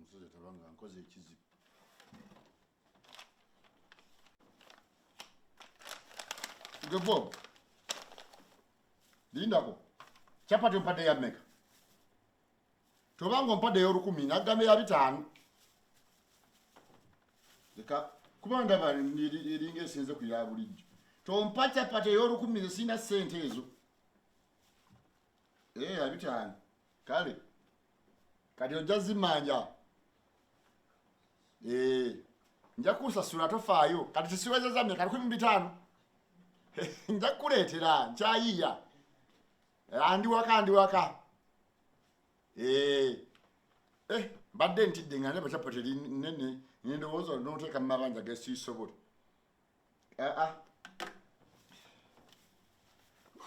Omusajja tabanga nkoze ekizibu. Gwe Bob. Lindako. Chapati ompadde ya mmeka? Tobanga ompadde ey'olukumi nagamba eya 500. Leka kuba ndaba eringa esinze ku ya bulijjo. Tompa chapati ey'olukumi nze sirina ssente ezo. Eh, ya 500. Kale. Kati ojja zimanja. Eh, nja kusasula tofaayo. Kati tisiweza za mmeka? 1500. Nja kukuleetera nkyayiya. Andi waka, ndi waka. Eh. Eh, mbadde ntidde nga ndaba chapati eri nnene, ne ndowooza n'oteeka mu mabanja ge siisobola. Ah, ah.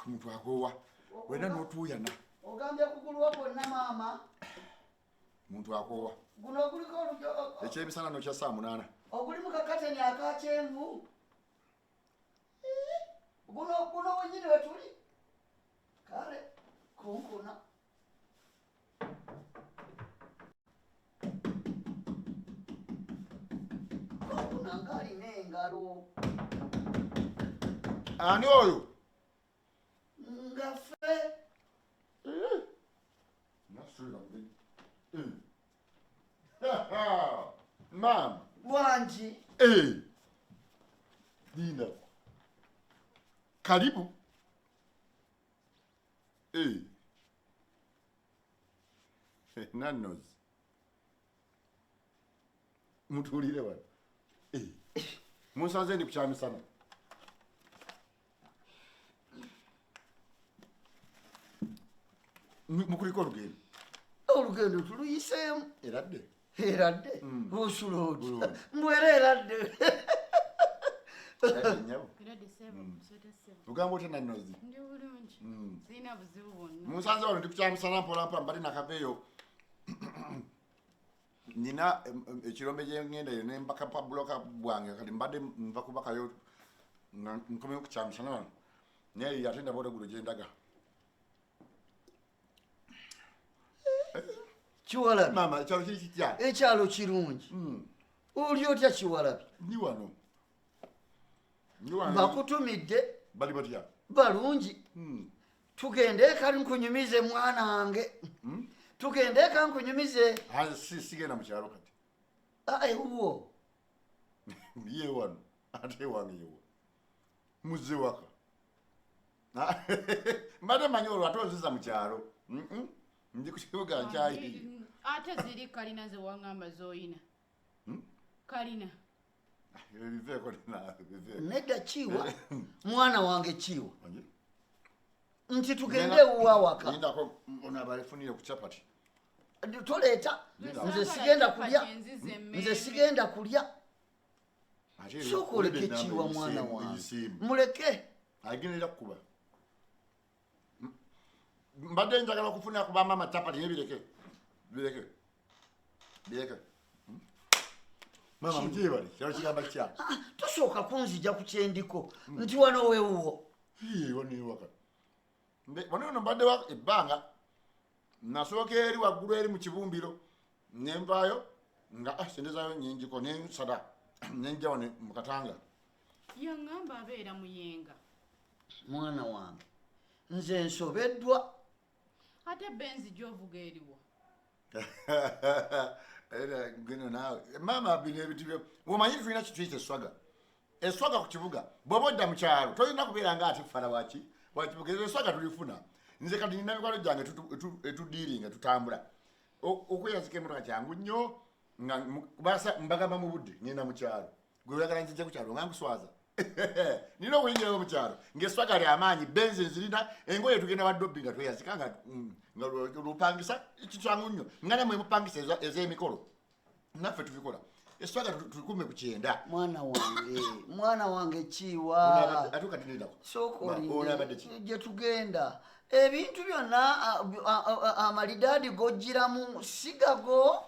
Omuntu akoowa. Wena n'otuuyana. Ogambye kugulwa kwonna maama. Omuntu akoowa. Guno oguliko olujo. Ekyemisana no kya saa 8. Oguli mu kakateni aka kyenvu. Guno wenyini wetuli. Kale kunkuna. Kunkuna ng'alina engalo. Ani oyo? Nga ffe. Maama. Wangi. Linda. Karibu. Nannozi. Mutuulire wano. Munsanze ndi ku kyamisana. Mukuliko olugendo. Olugendo tuluyiseemu. Eradde. Eradde. Osula otya? Mbu era eradde. Eradde nnyabo. Eradde ssebo, sweta ssebo. Ogamba otya Nannozi? Ndi bulungi. Sirina buzibu bwonna. Munsanze wano ndi ku kyamisana mpola mpola mbadde nakaveeyo. Nina ekirombe gye ngenda eyo ne mbaka pa buloka bwange kati mbadde nva kubakayo nga nkomyewo ku kyamisana wano. Naye ate ndaba olweggulo gye ndaga. Kiwalabi. Maama, ekyalo kiri kitya? Ekyalo kirungi. Oli otya Kiwalabi? Ndi wano. Ndi wano. Bakutumidde. Bali batya? Balungi. Tugende eka nkunyumize mwana wange. Tugende eka nkunyumize. Ha, sigenda mu kyalo kati. Ah, ewuwo. Ye wano. Ate wange yewo. Muzze waka. Mbadde mmanyi olwo ate onziza mu kyalo. Ndi ku kibuga nkyayiye. Ate ziri kalina ze waŋŋamba z'oyina. Kalina. Biveeko na, biveeko. Nedda Kiwa, mwana wange Kiwa. Wange? Nti tugende ewuwo awaka. Lindako ono abalefunire ku chapati. Toleeta. Linda. Nze sigenda kulya. Chapati enzize emmere. Nze sigenda kulya. Ate Sooka olidde oleke ennamba Kiwa mwana wange. eyiseemu. Muleke. Agenderera kukuba. Mbadde njagala okufuna ku bamaama chapati naye bireke. Bireke. Bireke. Maama, mugyebale, kyalo kigamba kitya? Ah, tosooka kunzija ku kyendiko nti wano weewuwo. Hii, wano ewaka. Wano eno mbadde ebbanga. Nasooka eri waggulu eri mu kibumbiro. Ne nvaayo nga, sente zaayo nnyingiko, ne nsala, ne nja wano mu Katanga. Yaŋŋamba abeera Muyenga. Mwana wange, nze nsobeddwa. Ate Benzi gy'ovuga eriwa? Era gino naawe. Maama, bino ebintu byo. Omanyi tulina kye tuyita eswaga. Eswaga ku kibuga. Bw'oba odda mu kyalo, tolina kubeera nga ate fala waki? Wa kibuga. Ezo eswaga tulifuna. Nze kati nina mikwano gyange etudiiringa, tutambula. Okweyazika emmotoka kyangu nnyo, nga mbagamba mu budde, ngenda mu kyalo. Gwe oyagala nzije ku kyalo nga nkuswaza. Nina okuyingirayo mu kyalo ng'eswaga ly'amaanyi, benzi nzirina, engoye tugenda wa dobbi nga tweyazika nga lupangisa kikyangu nnyo. Nga nammwe mupangisa ez'emikolo. Naffe tubikola. Eswaga tukume ku kyenda. Mwana wange, mwana wange Kiwa. Ate kati nindako. Sooka olinde. Ono abadde ki? Gye tugenda. Ebintu byonna, amalidaadi g'oggyiramu si gago.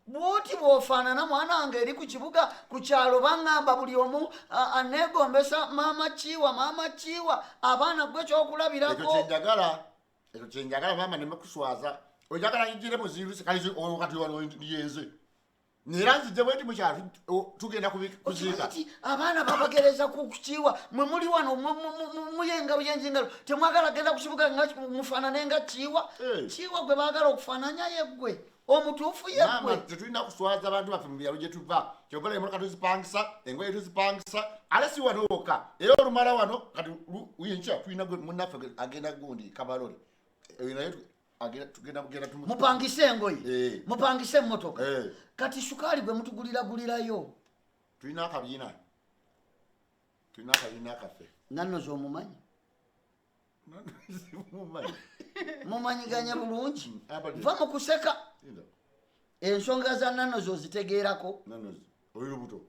Bw'oti bw'ofaanana mwana wange eri ku kibuga, ku kyalo baŋŋamba buli omu, aneegombesa maama Kiwa, maama Kiwa, abaana gwe kyokulabirako. Ekyo kye njagala, ekyo kye njagala maama, nneme kuswaza. Oyagala njigire mu zirusi, kale olwo kati wano yenze. Era nzijja bwenti mukyalo tugenda kuziika. Nti abaana babagereza ku kiwa, mwe muli wano muyenga buyenzi ngalo, temwagala genda ku kibuga nga mufaanane nga kiwa. Kiwa gwe baagala okufaananya yeggwe omutuufu yeggwe. Tetulina kuswaza abantu baffe mu byalo gye tuva. Kyova olaba emmotoka tuzipangisa, engoye tuzipangisa, ate si wano wokka. Era olumala wano kati enkya tulina munnaffe agenda gundi Kabalole. Naye mupangise engoye, mupangise emmotoka. Kati sukaali gwe mutuguliragulirayo. Tulina akabiina. Tulina akabiina kaffe. Nanno z'omumanyi? Mumanyiganye bulungi. Va mu kuseka. Ensonga za nanno z'ozitegeerako. Oli lubuto.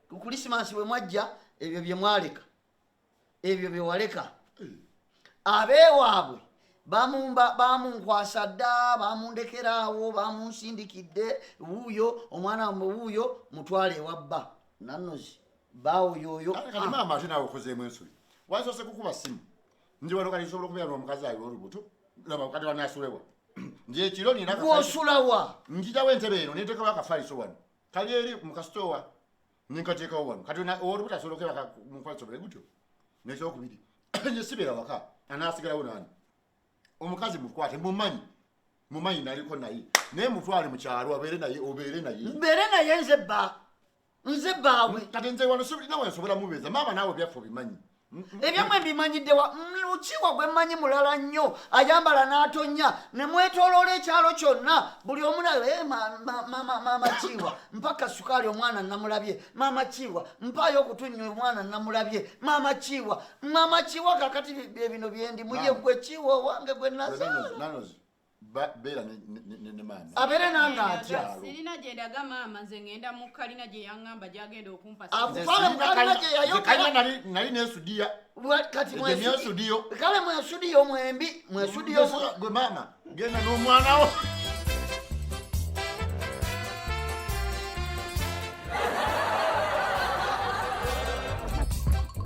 Ku Krisimansi bwe mwajja ebyo bye mwaleka. Ebyo bye waleka. Abeewaabwe bamunkwasa dda, bamundekeraawo, bamunsindikidde, wuuyo omwana wammwe wuuyo mutwale ewa bba. Nannozi bbaawo y'oyo. Kati maama ate naawe okozeemu ensobi. Wasoose kukuba ssimu. Nti wano kati nsobola okubeera n'omukazi ali olubuto. Laba kati wanaasulewa. Nti ekiro nina Gw'osulawa? Njijawo entebe eno neteekawo akafaliso wano. Kali eri mu kasitoowa. Nenkateekawo wano. Kati ow'olubuto asobola okwebaka mu mufaliso bwe gutyo. N'ekyokubiri, nze sibeera waka, anaasigalawo nani? Omukazi mukwate, mumanyi. Mumanyi naliko naye. Naye mutwale mu kyalo abeere naye, obeere naye. Mbeere naye nze bba. Nze bbaawe. Kati nze wano sirina we nsobola mubeeza. Maama naawe byaffe obimanyi. Ebyammwe mbimanyidde wa? Lukiwa gwe mmanyi mulala nnyo, ayambala n'atonnya, ne mwetooloola ekyalo kyonna, buli omu naye, maama Kiwa, mpa sukaali omwana namulabye, maama Kiwa, mpaayo okutunnywa omwana namulabye, maama Kiwa, maama Kiwa, kakati bye bino bye ndi, muye gwe Kiwa owange gwe nazaala. Nanozi, beera ne maama. Abeere nange atya? Sirina gye ndaga maama, nze ngenda mu kalina gye yaŋŋamba gy'agenda okumpa. Akutwale mu kalina gye yayogera. Kalina nali n'esudiya. Kati mwesudiyo. Kale mwesudiyo mwembi, mwesudiyo. Gwe maama, genda n'omwana wo.